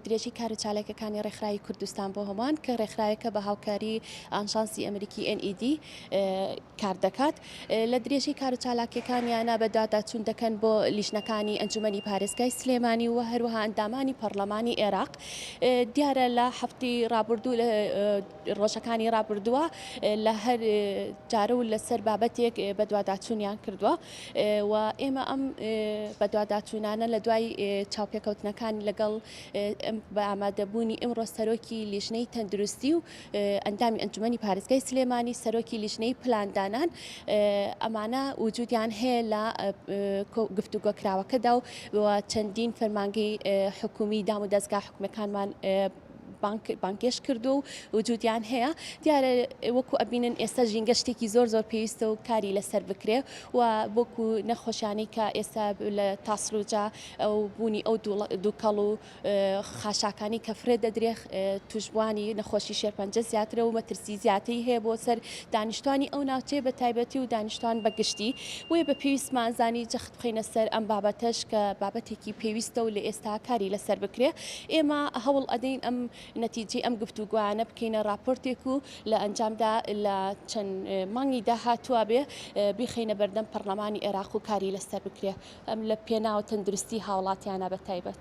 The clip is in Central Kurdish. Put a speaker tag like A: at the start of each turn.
A: درێژەی کارو چالاکیەکانی ڕێکخراوی کوردستان بۆ هەمووان کە ڕێکخراوێکە بە هاوکاری ئاژانسی ئەمریکی NED کار دەکات لە درێژەی کارو چالاکیەکانیانە بەدواداچوون دەکەن بۆ لیژنەکانی ئەنجومەنی پارێزگای سلێمانی و هەروەها ئەندامانی پەڕلەمانی عێراق دیارە لە هەفتەی ڕابردوو لە ڕۆژەکانی ڕابردووە لە هەر جارە و لەسەر بابەتێک بەدواداچوونیان کردووە و ئێمە ئەم بەدواداچوونانە لە دوای چاوپێکەوتنەکان لەگەڵ بە ئامادەبوونی ئیمڕۆ سەرۆکی لیژنەی تەندروستی و ئەندامی ئەنجومەنی پارێزگای سلێمانی سەرۆکی لیژنەی پلاندانان ئەمانە وجودیان هەیە لە گفتوگۆکراوەکەدا و چەندین فەرمانگەی حکومی دام و دەزگا حکومەکانمان بانگهێشت کردووە و وجودیان هەیە. دیارە وەکو ئەبینن ئێستا ژینگە شتێکی زۆر زۆر پێویستە و کاری لەسەر بکرێ و وەکو نەخۆشیانەی کە ئێستا لە تاسلوجە ئەو بوونی ئەو دووکەڵ و خاشاکانی کە فرێ دەدرێ توشبووانی نەخۆشی شێرپەنجە زیاترە و مەترسی زیاتری هەیە بۆ سەر دانیشتوانی ئەو ناوچەیە بە تایبەتی و دانیشتوان بە گشتی. بۆیە بە پێویستمان زانی جەخت بخەینە سەر ئەم بابەتەش کە بابەتێکی پێویستە و لە ئێستا کاری لەسەر بکرێ. ئێمە هەوڵ ئەدەین ئەم نەتیجەی ئەم گفتوگۆیانە بکەینە ڕاپۆرتێک و لە ئەنجامدا لە چەند مانگی داهاتووا بێ بیخەینە بەردەم پەڕلەمانی عێراق و کاری لەسەر بکرێ ئەم لە پێناو تەندروستی هاوڵاتیانە بە تایبەت.